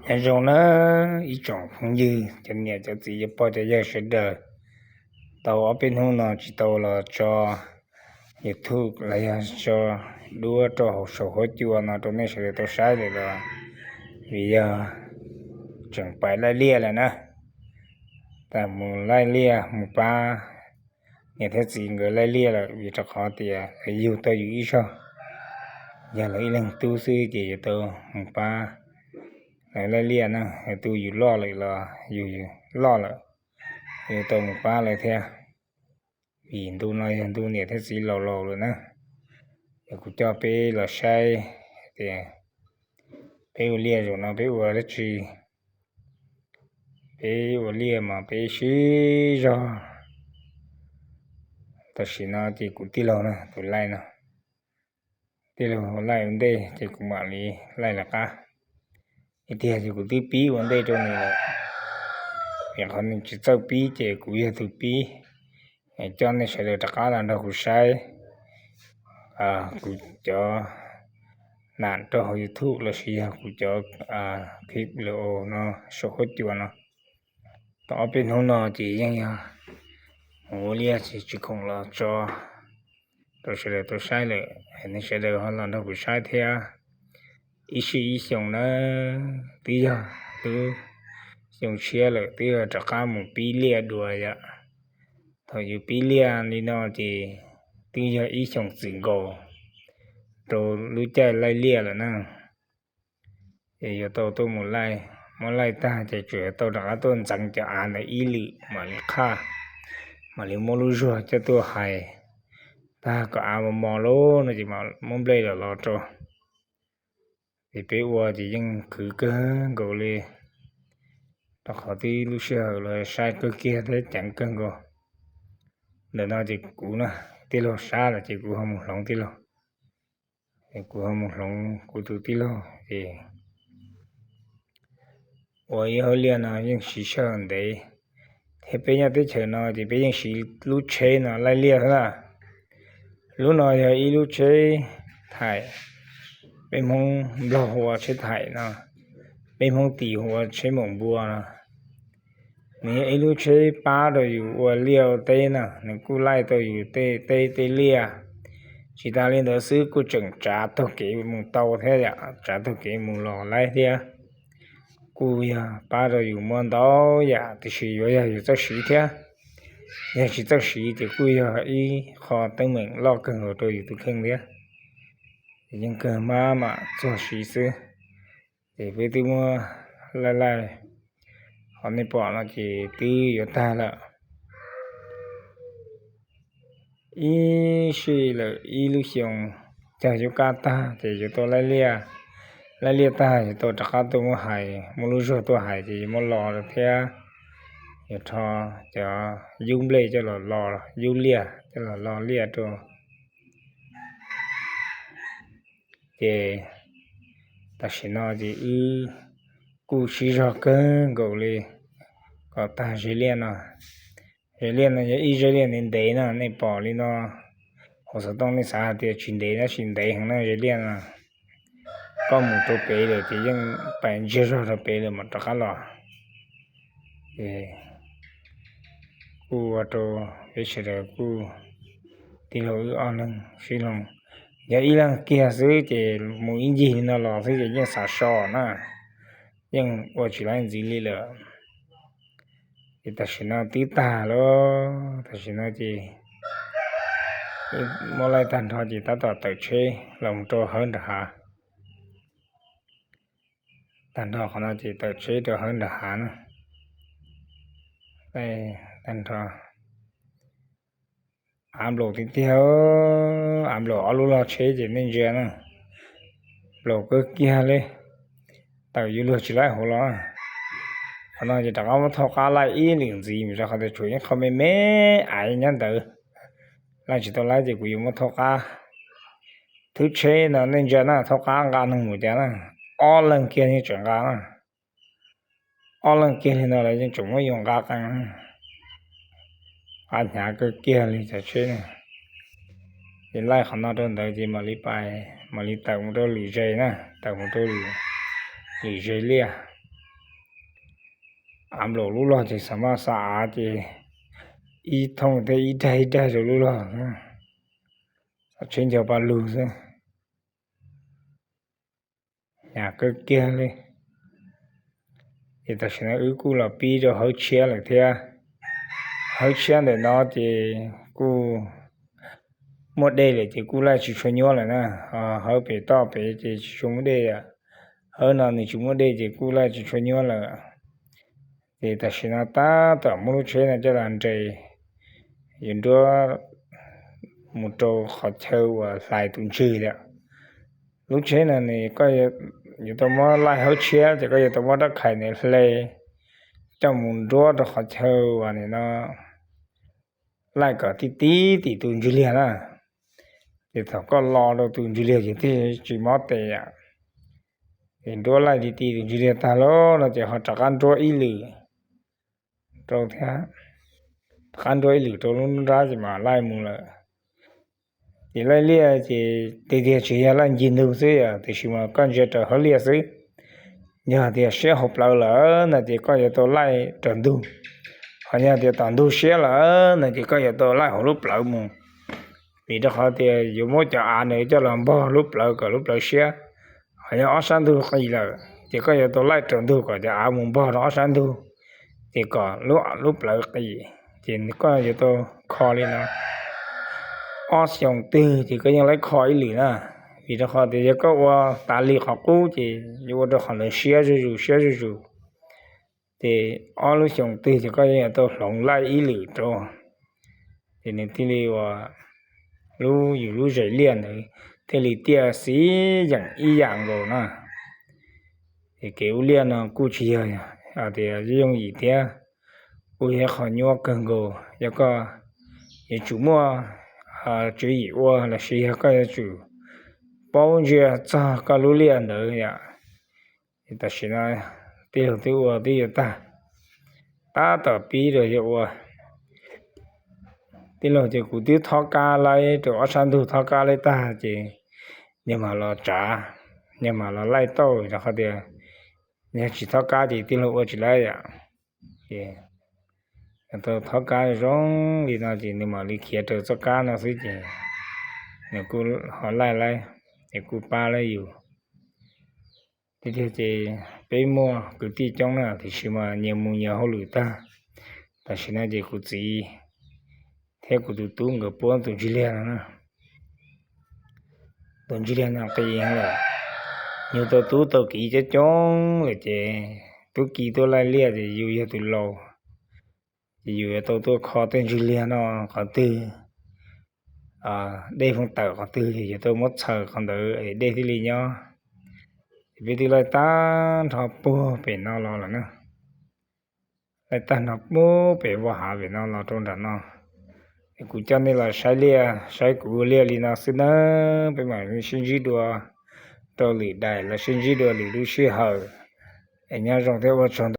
Nyob zoo nawb ib tsoom phooj ywg, cov niam cov txiv, cov pog cov yawg sawv daws. Tau ob peb hnub no tsis tau los tso YouTube los yog tso duab rau hauv saum huab cua no rau nej sawv daws tau saib lawm los vim yog tseem pais laij liaj lawm na. Tas mus laij liaj mus pab niam thiab txiv nkawd laij liaj lawm vim rau qhov tias lawv yug tau yus ib zaug, yog lawv ib leeg tub xwb ces yuav tau mus pab lawv laij liaj na. Yog tus yus loj lawm los yus loj lawm, yuav tau mus pab lawv thiab. Vim ntu no yog ntu niam thiab txiv laus laus lawm na. Yog kuv coj peb los saib tias peb ua liaj zaum no peb ua dab tsi. Peb ua liaj mas peb sib zog. Tam sim no ces kuv tij laug na, tus laij no, tij laug laij ua ntej ces kuv mam li laij lawv qab. Ib tiag ces kuv twb pib ua ntej rau nws lawm, vim qhov nws tsis txawj pib ces kuv yog tus pib. Coj nej sawv daws rov qab los nrog kuv saib kuv cov nam rau hauv YouTube lossis yog kuv cov clip no saum huab cua no. Tau ob peb hnub no ces yeej yog mus ua liaj ces tsis khoom los tso rau sawv daws tau saib lawm, nej sawv daws ho los nrog kuv saib thiab. Ib sij ib xyoos na, twb yog lub xyoo tshiab lawm twb yog rov qab mus pib liaj dua yom. Thaum yus pib liaj li no ces twb yog ib xyoos txwm nkaus rau lub caij laij liaj lawm na. Ces yuav tau tuaj mus laij, muab laij tag ces tseem yuav tau rov qab tuaj ntxeev cov av ntawd ib lwm mam li qhaj, mam li muab lub zuag coj tuaj hais tag kom av mos mos lawm no ces mam muab nplej los los rau. Ces peb ua ces yeej khwv kawg nkaus li, rau qhov twb lub sij hawm los sai kawg kiag thiab ceev kawg nkaus. Ntawm no ces kuv na, tij laug sab lawm ces kuv ho mus hloov tij laug. Kuv ho mus hloov kuv tus tij laug ces ua ib hauj liaj no yeej siv sij hawm ntev, thiab peb nyob teb chaws no ces peb yeej siv lub tsheb no laij liaj xwb na. Lub no yog ib lub tsheb thaim, peb Hmoob Nplog hu ua tsheb thaim no, peb Hmoob Tis hu ua tsheb maum npua no. Nws yog ib lub tsheb pab rau yus ua liaj ua teb na, nws kuj laij tau yus tej teb tej liaj. Tsis tas li ntawd xwb kuj tseem tsav taug kev mus tau thiab yom, tsav taug kev mus los laib thiab. Kuj yog pab rau yus muaj ntau yam tiam sis yuav yog yus txawj siv thiab. Yog tsis txawj siv ces kuj yog ib qho teeb meem loj kawg nkaus rau yus tus kheej thiab. Ces yeej kawg mab mam txuag siv xwb. Ces peb twb muab laij laij, qhov nej pom no ces twb yuav tag lawm. Ib sij lawm ib lub xyoo, cog yub kab tag ces yuav tau laij liaj, laij liaj tag yuav tau rov qab tuaj muab hais, muab lub zuag tuaj hais ces yuav muab los rau thiab. Yuav rho cov yub nplej coj los los, yub liaj coj los los liaj rau. Ces tam sim no ces wb kuj sib zog kawg nkaus li kom tag ze liaj no. Ze liaj no yog ib ze liaj ntev ntev na, nej pom li no, hauv xov tooj nej xav hais tias tsis ntev tab sis ntev heev na ze liaj no. Koj mus rau pem lawm ces yeej pais ntsiag zog rau pem lawm mam rov qab los. Ces kuj ua rau peb sawv daws kuj tij laug wb ob leeg sib hloov. Yog ib leeg kiag xwb ces mus ib ncig li no los xwb ces yeej xav so na, yeej ua tsis laib ntxiv li lawm. Ces tam sim no twb tag lawm, tam sim no ces muab laij tag nrho ces tab tom tawm tsheb los mus rau hawv nram hav. Tag nrho qhov no ces tawm tsheb rau hawv nram hav na. Tag nrho av nplaum tiag tiag, av nplaum ob lub log tsheb ces nej ntsia na, nplaum kawg kiag li, tawm yuav luag tsis laib hauv los. Qhov no ces rov qab muab thauj qab laij ib lwm ntxiv mus rau qhov tias tshuav ib qho me me aiv nyob ntawd, laij tsis tau laib ces kuv yuav muab thauj qab. Thwb tsheb no nej ntsia na, thauj qab nqa neeg mus cas na, ob leeg kiag yeej tseem nqa na. Ob leeg kiag li no los yeej tseem muab yus nqa qees, qab hnyav kawg kiag li cov tsheb no. Ces laij qhov no rau ntawd ces mam li pais, mam li tawm mus rau lwm ze na, tawm mus rau lwm ze liaj. av nplaum lub log ces xav maj xav av ces ib thooj thiab ib daig ib daig rau lub log, tsheb ncho pa lug xwb, hnyav kawg kiag li. Ces tam sim no wb kuj los pib rau hawv tshiab lawm thiab. Hawv tshiab ntawm no ces kuj muaj dej lawm ces kuj laij tsis tshua nyuab lawm na. Hawv pem toj pem ces tsis tshua muaj dej, hawv no nws tsis muaj dej ces kuj laij tsis tshua nyuab lawm. Ces tam sim no tab tom muab lub tsheb no coj los nres yuav nruab mus rau qhov chaw uas hlais tus ntswg thiab. Lub tsheb no nws, koj yuav tau muab laij hawv tshiab ces koj yuav tau muab rab khais nws hle coj mus nruab rau qhov chaw uas nim no laij kom ti ti tim tus ntswg liag na. Ces thaum koj lo rau tus ntswg liag ces thiaj tsis mob tes. Ces nruab laij ti ti tus ntswg liag tag lawm no ces ho rov qab nruab ib lwm rau thiab, rov qab nruab ib lwm rau lub nrab ces mam laij mus lawm. Ces laij liaj ces tiag tiag tsis yog laij ncig ntug xwb os, tiam sis mas koj ntsia raws hauv liaj xwb. Yog tias siab hauv plawv lawm no ces koj yuav tau laij raws ntug, ho yog tias tom ntug siab lawm no ces koj yuav tau laij hauv lub plawv mus. Vim rau qhov tias yuav muab cov av ntawd coj los npog lub plawv kom lub plawv siab. Ho yog ob sab ntug qis lawm ces koj yuav tau laij raws ntug kom cov av mus npog rau ob sab ntug, ces kom lub plawv qis. Ces koj yuav tau kho li no ob xyoos twg ces koj yeej laij kho ib lwm na. Vim rau qhov tias yog koj ua tas li qhov qub ces yuav ua rau qhov ntawd siab zuj zus siab zuj zus. Ces ob lub xyoos twg ces koj yeej yuav tau hloov laij ib lwm rau, ces nws thiaj li ua lub, yus lub zes liaj ntawd thiaj li tiaj xis yeem ib yam nkaus na. Ces kev ua liaj no kuj tsis yog tias yooj yim thiab, kuj yog qhov nyuaj kawg nkaus. Yog koj yuav tsum muaj tswv yim ua lossis yog koj yuav tsum paub ntsia txog koj lub liaj ntawd yom. Tam sim no tij laug twb ua twb yuav tag, tab tom pib rau yuav ua. Tij laug ces kuv twb thob kab laib rau ob sab ntug, thob kab laib tag ces niag mam los tsav, niag mam los laij tauj rau qhov tias yog tsis thob kab ces tij laug ua tsis laib yom. Ces tau thob kab zoo li no ces nws mam li khiav raws txoj kab no xwb ces nws kuj ho laij laib, ces kuj pab laib yus. Tiag tiag ces peb muaj kwv tij coob na, tiam sis mas nyias mus nyias hauj lwm tag. Tam sim no ces kuv txiv thiab kuv tus tub nkawd puab tus ntswg liag no na. Tus ntswg liag no qis lawm, yus tau tub tau kiv coob coob lawm ces tub ki tuaj laij liaj ces yus yog tus laus, ces yus yuav tau tuaj kho tej ntswg liag no qhov twg, dej pheej tawm qhov twg ces yus tau muab txhaws qhov ntawd es dej thiaj li nyob. Ces peb twb laij tag nrho puag pem no los lawm na. Laij tag nrho puag pem vaj hav pem no los rau nram no. Es kuv coj nej los saib liaj, saib kuv ua liaj li no xwb nawb. Peb mam sib ntsib dua rau lwm daim los sib ntsib dua lwm lub sij hawm. Es nyob zoo thiab ua tsaug